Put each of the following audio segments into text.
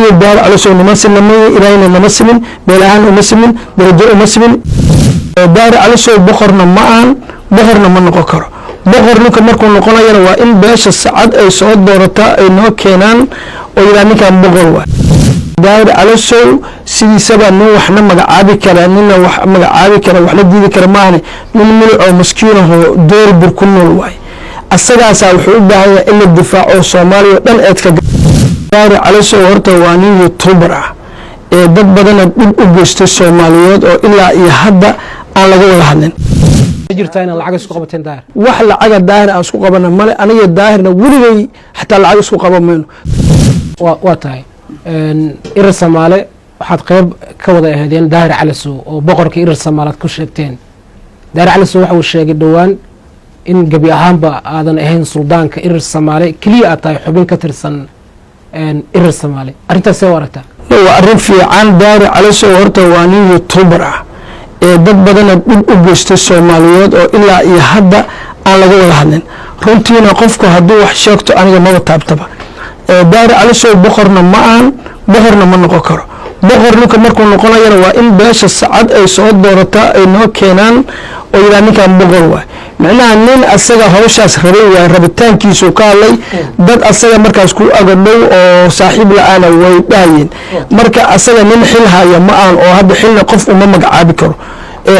Aniga Daahir Calasow nama sinamay, Ilaahayna nama simin, beel ahaan uma simin, darajo uma simin. Daahir Calasow boqorna ma ahan, boqorna ma noqon karo. Boqor ninka markuu noqonayana waa in beesha Sacad ay soo doorataa, ay noo keenaan oo yidhaha ninkan boqor waay. Daahir Calasow sidiisaba nin waxna magacaabi kara, nina wax magacaabi kara, waxna diidi kara maahane, nin milic oo maskiinahoo doorbir ku nool waay. Asagaasaa wuxuu u baahan yahay in la difaaco Soomaaliya o dhan eedka. Daahir Calasow horta waa nin YouTuber ah ee dad badana dhib u geystay Soomaaliyeed oo ilaa iyo hadda aan laga wada hadlin. Jirtaa inaad lacag isku qabateen, Daahir? Wax lacaga Daahir aan isku qabana male. Aniga Daahirna weligay xataa lacag isku qaban mayno. Waa tahay, Irir Samaale waxaad qeyb ka wada aheedeen Daahir Calasow oo boqorka Irir Samaalead ku sheegteen. Daahir Calasow waxa uu sheegay dhowaan in gebi ahaanba aadan ahayn suldaanka Irir Samaale, keliya aad tahay xubin ka tirsan Irir Samaale. Arrintaas see u aragtaa? Waa arrin fiican. Daahir Calasow horta waa nin YouTuber ah ee dad badana dhib u geystay Soomaaliyeed oo ilaa iyo hadda aan laga wada hadlin. Runtiina qofku hadduu wax sheegto, aniga maba taabtaba. Daahir Calasow boqorna ma ahan, boqorna ma noqon karo. Boqor ninka markuu noqonayana waa in beesha Sacad ay soo doorataa, ay noo keenaan oo yidhaha ninkan boqor waay. Micnaha nin asaga hawshaas rabay waay, rabitaankiisuu ka hadlay. Dad asaga markaas ku agadhow oo saaxiib la-aana way dhahayeen. Marka asaga nin xil haya ma ahan, oo hadda xilna qof uma magacaabi karo,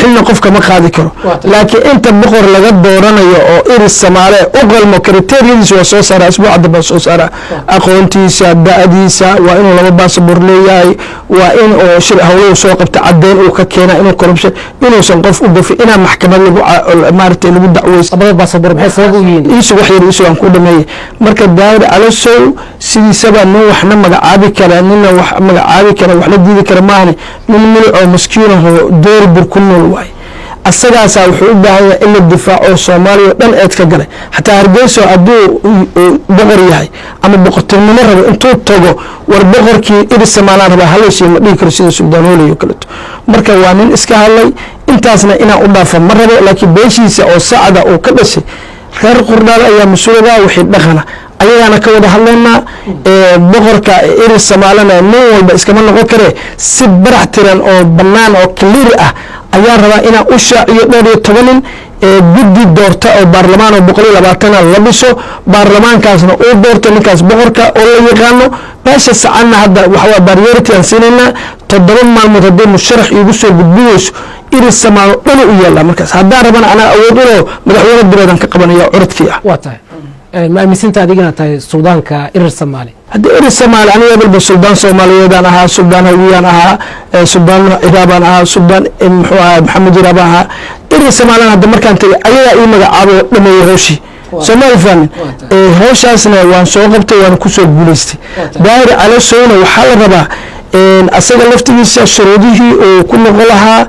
xilna qof kama qaadi karo. Laakiin inta boqor laga dooranayo oo Iris Samaale u qalmo, criteria-diisa waa soo saaraa, isbuuca dambe soo saaraa. Aqoontiisa, da-diisa, waa inuu 2 baasabor leeyahay, waa in oo shir howluhu soo qabta caddeyn uu ka keena, inuu corruption, inuusan qof u gafin, inaa maxkamad lagu maaragtay lagu dacweysa. Labada baasabor maxay sabab u yihiin? Iisug, wax yar iisug, aan ku dhameeyey. Marka Daahir Calasow sidiisaba nin waxna magacaabi kara, nina wax magacaabi kara, waxna diidi kara maahane, nin milic oo maskiinahoo doorbir ku nool waay. Asagaasaa wuxuu u baahan yahay in la difaaco Soomaaliya o dhan eed ka galay. Xataa Hargeysa hadduu boqor yahay ama boqortinimo rabo, intuu tago "War boqorkii Iris Somaalaan rabaa halaysiiyo" ma dhihi karo, sida Suldaan Hooley oo kaleeto. Marka waa nin iska hadlay, intaasna inaan u dhaafa ma rabo. Laakiin beeshiisa oo Sacda uu ka dhashay, reer Qurdhaale, ayaa mas-uulada wixii dhaqana, ayagaana ka wada hadlaynaa. Boqorka Iris Somaalena nin walba iskama noqon kare, si barax tiran oo bannaan oo clear ah ayaa rabaa inaan u shaaciyo dhowr iyo toban nin guddi doorta oo baarlamaan oo 120-a la dhiso, baarlamaankaasna uu doorto ninkaas boqorka oo la yaqaano. Beesha Sacanna hadda waxawaa priority aan siinaynaa. 7 maalmood haddii musharax iigu soo gudbinayso, Iris Samaalo dhanu u yaallaa. Markaas haddaan rabana anaa awood u leho, madaxweyne direedan ka qabanaya curadkii ah. Waa tahay, ma aaminsantaa adiga inaad tahay suldaanka Irir Samaale? Haddii Iris Soomaali, aniga ebelba suldaan Soomaaliyeedaan ahaa, suldaan Hawiyaan ahaa, suldaan Ciraabaan ahaa, suldaan muxuu ahaa Maxamed Ciraabaan ahaa. Iris Soomaaliyana hadda markaan tegay ayagaa ii magacaabo, dhameeyey hawshii. Soomaali fahmin, hawshaasna waan soo qabtay, waan kusoo guulaystay. Daahir Calasowna waxaa la rabaa asaga laftigiisa shuruudihii uu ku noqon lahaa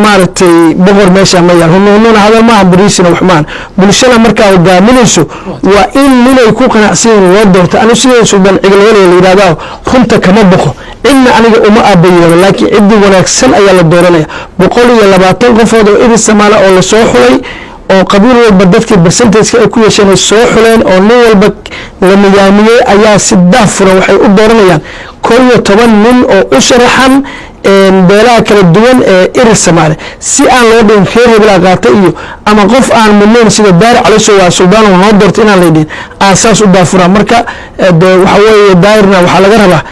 maaragtay boqor meesha ma yaal. Hunuununa hadal maaha, bariisina wax maahan. Bulshada markaa hogaaminayso waa in ninay ku qanacsan yihiin loo doorto. Anigu sidee Suldaan Cigalwale la yidhahdaa, runta kama boqo, cidna aniga uma aabayeelo, laakiin ciddii wanaagsan ayaa la dooranaya. 120 qofood oo Iris Samaale oo lasoo xulay oo qabiil walba dadkii percentage-ka ay ku yeesheen ay soo xuleen oo nin walba la nidaamiyey ayaa si daahfuran waxay u dooranayaan 11 nin oo u sharaxan beelaha kala duwan ee Irir Samaale, si aan loo dhihin reer hebelaa qaata iyo ama qof aan mudnayn sida Daahir Calasow waa suldaan noo doorta inaan la dhihin, aan saas u daafuraan. Marka de waxa weeye, Daahirna waxaa laga rabaa,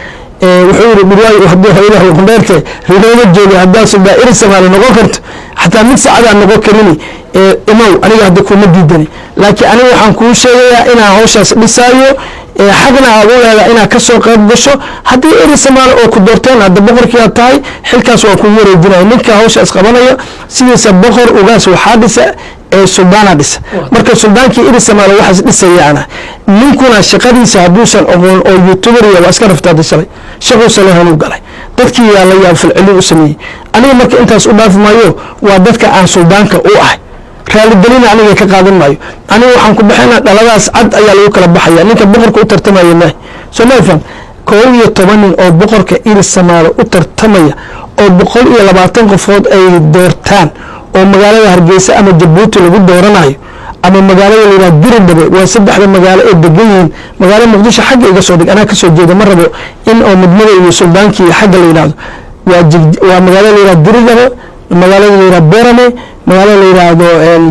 wuxuu yidhi dhurwaay haddii hooyada qundheerte looma joogo. Haddaa suldaan Irir Samaale noqon karto, xataa mid sacadaan noqon karini, imow, aniga hadda kuma diidani. Laakiin aniga waxaan kuu sheegayaa inaan hawshaas dhisaayo, xaqna aad u leedahay inaad ka soo qayb gasho. Haddii Irir Samaale oo ku doorteen, hadda boqorkii aad tahay, xilkaas waan kugu wareejinaya ninka hawshaas qabanayo. Sidiisa boqor ugaas waxaa dhisa ee suldaana dhisa. Marka suldaankii Irir Samaale waxaas dhisaya ana. Ninkuna shaqadiisa hadduusan aqoon oo YouTuber iyo waa iska rafta, hadda shalay shaqousa lahan u galay, dadkii yaa la yaab falcelin u sameeyey. Aniga marka intaas u dhaafi maayo, waa dadka aan suldaanka u ahay, raaligelina aniga ka qaadan maayo. Aniga waxaan ku baxayna dhaladaas cad ayaa lagu kala baxaya ninka boqorka u tartamaya maahi. Soo ma faham? 11 nin oo boqorka Iris Samaale u tartamaya oo 120 qofood ay doortaan oo magaalada Hargeysa ama Jabuuti lagu dooranayo. Ama magaalada la yidhahdo Diridhabe. Waa saddexda magaalo ee degan yihiin. Magaalo Muqdisho xagga iga soo dhig, anaa kasoo jeeda, ma rabo in oo midnada iyo suldaankii xagga la yidhahdo. Waa magaalada la yidhahdo Diridhabe, magaalada la yidhahdo Borame, magaalada la yidhaahdo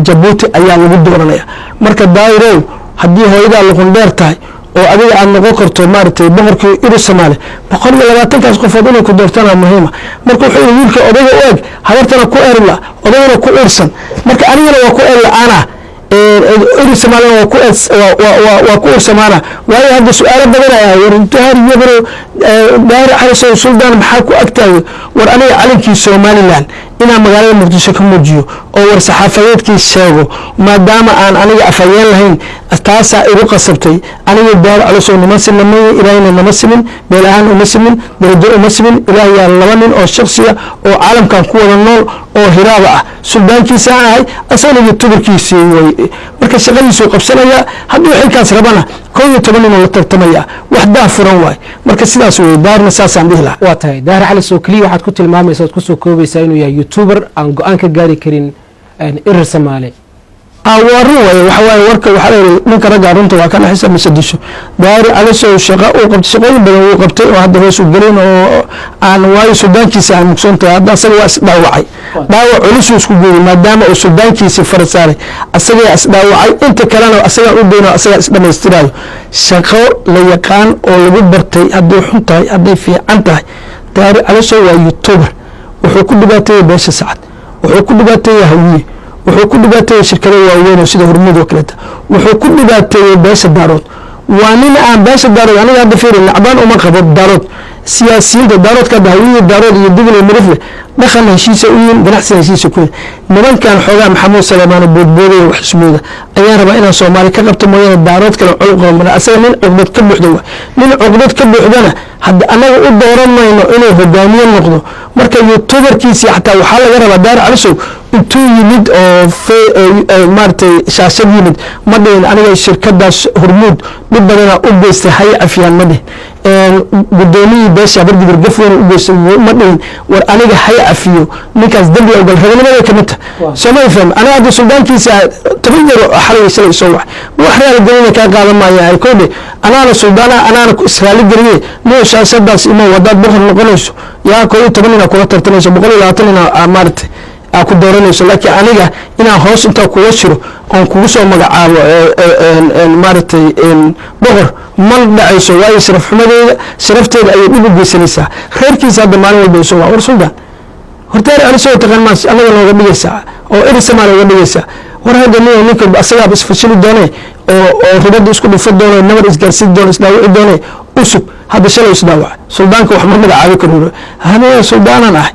Jabuuti ayaa lagu dooranaya. Marka Daahirow, haddii hooyadaa luqun dheer tahay oo adiga aad noqon karto maaragtay boqorkii Irir Soomaali, 120-kaas qofood inay ku doortaan muhiima. Marka wuxuu yidhi wiilka odayga u eg, habartana ku erla, odagana ku ursan. Marka anigana waa ku er la-aana, Irir Soomaalina waa ku ursamaana. Waayo, hadda su-aalo badan ayaa: war Daahir Yabro, Daahir Calasow suldaan maxaa ku agtaayo? War aniga calankii Somaliland inaan magaalada Muqdisho ka muujiyo oo war saxaafadeedkii sheego, maadaama aan aniga afhayeen lahayn, taasaa igu qasabtay. Aniga Daahir Calasow nima sinamay, Ilaahayna nama simin, beel ahaan uma simin, darajo uma simin. Ilaahayaa laba nin oo shaksiya oo caalamkan ku wada nool oo hiraaba ah suldaankiisa aan ahay, asagana youtuberkiisii way. Marka shaqadiisuu qabsanayaa. Hadduu xilkaas rabana, 11 ninoo la tartamaya, wax daah furan waay. Marka sidaas wey, Daahirna saasaan dhihi lahaa. Waa tahay. Daahir Calasow keliya waxaad ku tilmaamaysa oad kusoo koobaysaa inuu yahay youtuber aan go-aan ka gaari karin Irir Samaale. Waa run waay. Waxa waaye, warka waxaa la yidhi ninka ragga runta waa ka naxisa mise disho. Daahir Calasow shaqa uu qabtay, shaqooyin badan wuu qabtay oo hadda hoos u gelin oo aan, waayo suldaankiisa aan mugsan tahay. Hadda asaga waa isdhaawacay, dhaawac culusuu isku geeyey maadaama uu suldaankiisi fara saaray. Asagaa isdhaawacay, inta kalena asagaa u dayno, asagaa isdhamaystirayo. Shaqo la yaqaan oo lagu bartay, hadday xun tahay, hadday fiican tahay, Daahir Calasow waa youtuber. Wuxuu ku dhibaateeyey beesha Sacad, wuxuu ku dhibaateeyey Hawiye, wuxuu ku dhibaateeyey shirkado waaweyn oo sida Hormuud oo kaleeta, wuxuu ku dhibaateeyey beesha Daarood. Waa nin aan beesha Daarood, aniga hadda fiiri, nacbaan uma qabo Daarood. Siyaasiyiinta Daaroodka hadda, Hawiye, Daarood iyo Digl iyo Mirifle, dhaqan heshiisa u yihin, ganacsi heshiisa ku yihin. Nimankan xoogaa Maxamuud Salemaano boodboodaya wax ismooda ayaan rabaa inaan Soomaali ka qabto mooyaane, Daarood kale col qaba. Asaga nin cuqdad ka buuxda wa nin cuqdad ka buuxdana hadda annaga u dooran mayno inuu hogaamiye noqdo. Marka youtuberkiisii xataa waxaa laga rabaa, Daahir Calasow intuu yimid oo maaragtay shaashad yimid, ma dhihin aniga shirkadaas Hormuud dhib badana u geystay, hay cafiyaan ma dhihin. Gudoomiyii beesha Habargidir gaf weyn u geystay, ma dhihin war aniga hay cafiyo ninkaas dembi ogal. Raganimada kamid ta sooma faham. Aniga hadda suldaankiisa 10 jeer xalay shalay soo wax raali gelina kaa qaadan maaya. Ay koodhe, anaana suldaana, anaana israali geliye niyo shaashadaas imo wadaad boqor noqonayso, yaa 11 ina kula tartanayso, 120 ina maaragtay aa ku dooranayso. Laakiin aniga inaan hoos intaa kuga jiro oon kugu soo magacaabo maaragtay boqor, ma dhacayso. Waayo, sharaf xumadeeda, sharafteeda ayay dhib u geysanaysaa. Reerkiisa hadda maalin walba soo waa: war suldaan hortaar Calasow taqaan maas anaga nooga dhigaysaa oo Irir Samaale uga dhigaysaa? War hadda niyo ninka asagaaba isfashili doone oo ribada isku dhufo doone, nabar isgaarsiin doone, isdhaawici doone usug. Hadda shalay isdhaawac, suldaanka wax ma magacaabi karo. Aniga suldaanan ah,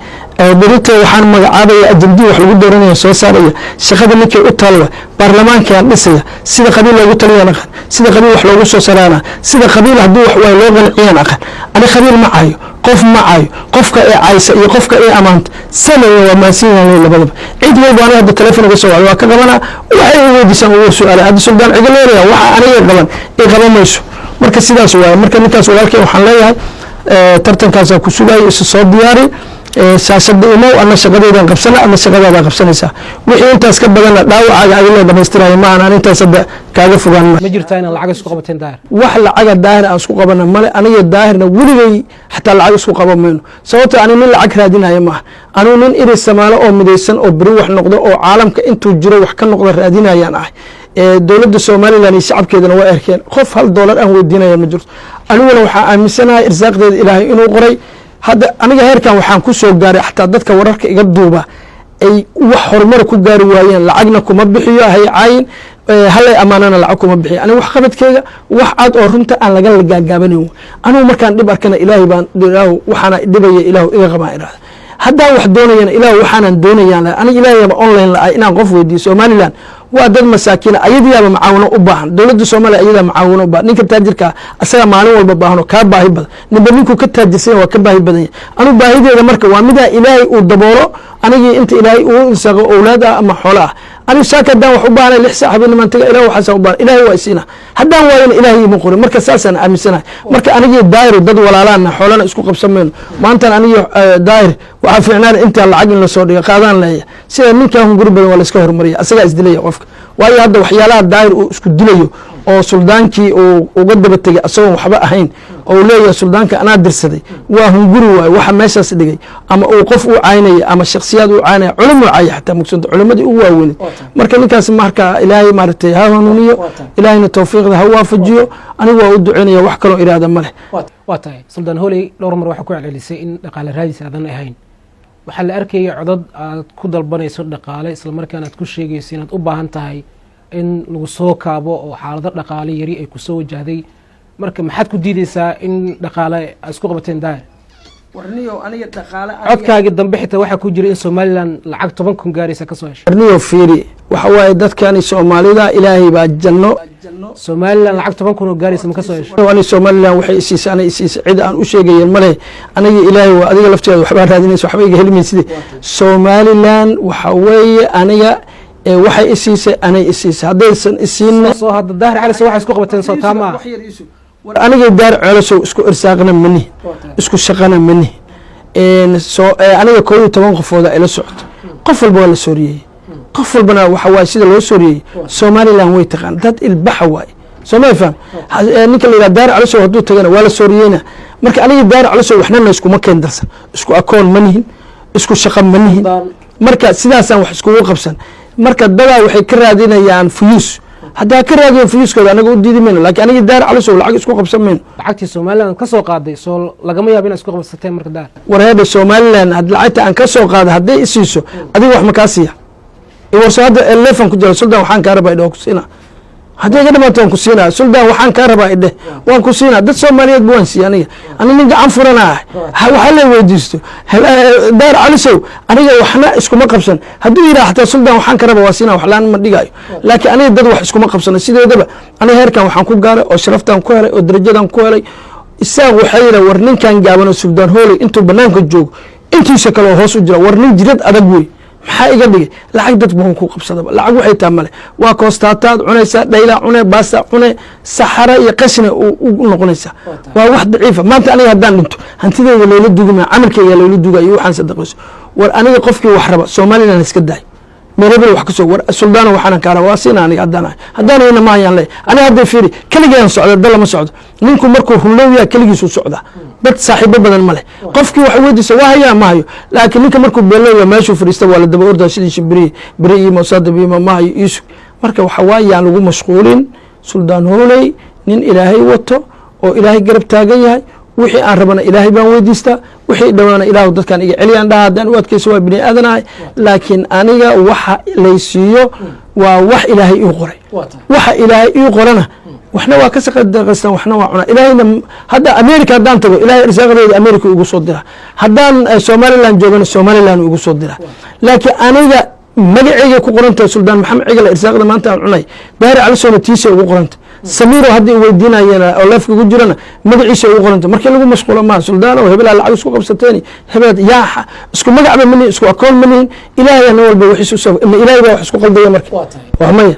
berito waxaan magacaabaya ajendii wax lagu dooranaya, soo saaraya shaqada ninkay u taalwa, baarlamaankaan dhisaya. Sida qabiil loogu taliyaan aqaan, sida qabiil wax loogu soo saraana, sida qabiil hadduu wax waay loo qanciyaan aqaan. Ani qabiil ma caayo, qof ma caayo. Qofka ee caysa iyo qofka ee amaanta sanaya waa mahadsan yahay labadaba. Cid walba aniga hadda telefoon uga soo wacdo waa ka qabanaa, waxay i weydiisaan ugu su-aalay. Hadda suldaan ciga leeraya waxa aniga qaban i qaban mayso. Marka sidaas waaye. Marka ninkaas walaalkay waxaan leeyahay, tartankaasaa ku sugayo, isa soo diyaari, shaashada imow, ana shaqadeydan qabsana ama shaqadaada qabsanaysaa. Wixii intaas ka badanna dhaawacaaga adi loo dhamaystirayo maahan. Aan intaas hadda kaaga fogaan. Ma jirtaa inaad lacag isku qabateen, Daahir? Wax lacaga Daahir aan isku qabana male. Aniga Daahirna weligay xataa lacag isku qaban mayno, sababto ani nin lacag raadinaya maaha. Anigu nin Irir Samaalo oo midaysan oo beri wax noqdo oo caalamka intuu jiro wax ka noqdo raadinayaan ahay. Dowladda Somaliland iyo shacabkeedana waa erkeen, qof $1 aan weydiinaya ma jirto. Aniguna waxaa aaminsanahay irsaaqdeeda Ilaahay inuu qoray. Hadda aniga heerkan waxaan ku soo gaaray, xataa dadka wararka iga duuba ay wax horumar ku gaari waayeen. Lacagna kuma bixiyo, hay caayin, halay amaanana lacag kuma bixiyo. Aniga wax qabadkeyga wax cad oo runta aan laga gaagaabanayn. Anigu markaan dhib arkana, Ilaahay baan, Ilaahu waxaana dhibaya, Ilaahu iga qabaan irahda. Haddaan wax doonayana, Ilaahu waxaanan doonayaan. Aniga Ilaahayaba online la-ay inaan qof weydiiyo. Somaliland waa dad masaakiina, ayadiyaaba macaawino u baahan. Dowladda Soomaaliya ayadaa macaawino u baahan. Ninka taajirka asaga maalin walba baahan oo kaa baahi badan. Ninba ninkuu ka taajirsan waa ka baahi badan yahay. Anigu baahideeda marka waa midaa Ilaahay uu daboolo. Anigii inta Ilaahay uu irsaaqo owlaad ah ama xoolo ah, anigu saaka haddaan wax u baahanay 6 saac habeennimaan taga, Ilaah waxaasaan u baahan, Ilaahay waa isiina. Haddaan waayona Ilaahay ima qorin. Marka saasaan aaminsanahay. Marka anigii Daahir dad walaalaana, xoolana isku qabsan mayno. Maantan anigii Daahir waxaa fiicnaan intaa lacag in lasoo dhigo qaadaan leeya. Sida ninkan hunguri badan waa layska horumariya, asagaa isdilaya qofka. Waayo, hadda waxyaalaha Daahir uu isku dilayo oo suldaankii uu uga daba tegay asagoon waxba ahayn oo uu leeyahay suldaanka anaa dirsaday, waa hunguri waayo. Waxa meeshaas dhigay ama uu qof u caynaya ama shaksiyaad u caynaya, culimo caaya xataa mugsanta, culimadii ugu waaweyneed. Marka ninkaas marka Ilaahay maaragtay ha hanuuniyo, Ilaahayna tawfiiqda ha waafajiyo. Anigu waa u duceynaya, wax kaloo iraada ma leh. Waa tahay, Suldaan Holey. Dhowr mar waxaa ku celcelisay in dhaqaale raadis aadan ahayn. Waxaa la arkayay codad aad ku dalbanayso dhaqaale, islamarkaana aad ku sheegayso inaad u baahan tahay in lagu soo kaabo oo xaalado dhaqaale yari ay kusoo wajahday. Marka maxaad ku diideysaa in dhaqaale aad isku qabateen Daahir? Warniyo, aniga dhaqaale Codkaagii dambe xitaa waxaa ku jira in Somaliland lacag 10,000 gaaraysa kasoo heshay. Warniyo, fiiri, waxa waaye dadkani Soomaalida Ilaahay baa janno. Somaliland lacag 10,000 oo gaaraysa ma kasoo heshay? Ani Somaliland waxay isiisay, anay isiisay, cid aan u sheegayen male. Aniga Ilaahay waa adiga lafteeda waxbaa raadinaysa, waxba iga helimayside. Somaliland waxa weeye aniga waxay isiisay, anay isiisay, haddaysan isiinna Soo hadda Daahir Cali waxay isku qabateen soo taa maaha? War, aniga Daar Colosow isku irsaaqna mani, isku shaqana mani. Soo aniga 11 qofooda ila socoto, qof walba waa la sooriyey, qof walbana waxa waaye sida loo sooriyey Somaliland way taqaan, dad ilbaxa waaye. Sooma faham? Ninka la yidhaha Daar Colosow hadduu tagana waa la sooriyeyna. Marka aniga Daar Colosow waxna na iskuma keen darsan, isku akoon ma nihin, isku shaqo ma nihin. Marka sidaasaan wax iskugu qabsan. Marka dadaa waxay ka raadinayaan fuyuus, haddaa ka raadiyan fuyuuskooda anaga u diidi mayno, laakiin aniga Daar Colosow lacag isku qabsan mayno. Lacagtii Somaliland ka soo qaaday soo lagama yaabo inaad isku qabsateen marka Daar? Warheedha, Somaliland had lacagta aan ka soo qaada hadday isiiso, adiga wax ma kaa siiya? Warso hadda elefan ku jira, suldaan waxaan kaa rabaa idhe, waan ku siinaa. Haddii iga dhamaato waan ku siinaa. Suldaan waxaan kaa rabaa idheh, waan ku siinaa. Dad Soomaaliyeed ba waan siiya. Aniga ani nin gacan furana ah, waxaa la weydiisto Daar Calisow aniga waxna iskuma qabsan. Hadduu yidhaha xataa suldaan waxaan ka rabaa, waa siinaa, wax laan ma dhigaayo. Laakiin aniga dad wax iskuma qabsano sideedaba. Aniga heerkan waxaan ku gaaray oo sharaftan ku helay oo darajadan ku helay, Isaaq waxay yidha war ninkan gaabano Suldaan Hooley intuu banaanka joogo intiisa kale oo hoos u jira, war nin jirad adag wey. Maxaa iga dhigay? Lacag dad baan ku qabsadaba, lacag waxay taa male. Waa koostaataad cunaysaa, dhaylaa cune, baasta cune, saxara iyo qashina u noqonaysaa. Waa wax daciifa. Maanta aniga haddaan dhinto hantideyda loola dugima, camalkeyga loola dugayo waxaan sadaqayso. War aniga qofkii wax raba Somaliland iska daay, meelebel wax kasoo war suldaano waxaanan kaa raba, waa siina. Aniga haddaan ahay, haddaan hayna ma hayaan leey. Aniga hadda fiiri, keligayaan socda, dal lama socdo. Ninku markuu runlowyaa keligiisuu socdaa, dad saaxiibo badan ma leh. Qofkii wax weydiisa waa hayaa, ma hayo. Laakiin ninka markuu beelowya meeshuu fadhiista waa la daba ordaa sidii shimbirihi, beri iyo sadab iyo ma hayo iisug. Marka waxa waayaan lagu mashquulin. Suldaan Hooley nin Ilaahay wato oo Ilaahay garab taagan yahay. Wixii aan rabana Ilaahay baan weydiistaa, wixii dhawaana Ilaahu dadkan iga celiyaan dhaha. Haddaan u adkayso waa bini aadanahay. Laakiin aniga waxa laysiiyo waa wax Ilaahay ii qoray. Waxa Ilaahay ii qorana waxna waa ka saqadaqastaan, waxna waa cunaa. Ilaahayna hadda America haddaan tago, Ilahay irsaaqadeeda America igu soo dira. Haddaan Somaliland joogana Somaliland igu soo dira. Laakiin aniga magaceyga ku qorantahay Suldaan Maxamed Cigala irsaaqda maanta aan cunay. Daari Calisona tiisa ugu qoranta. Samiiro hadda weydiinayana oo leefka ugu jirana magaciisa ugu qoranta. Markii lagu mashquulo maaha suldaan oo hebelaa lacag isku qabsateen, hebel yaa isku magacba manihin, isku akoon manihin. Ilaahay nin walba wixiis usoo ma Ilaahay baa wax isku qaldaya. Marka waa maya.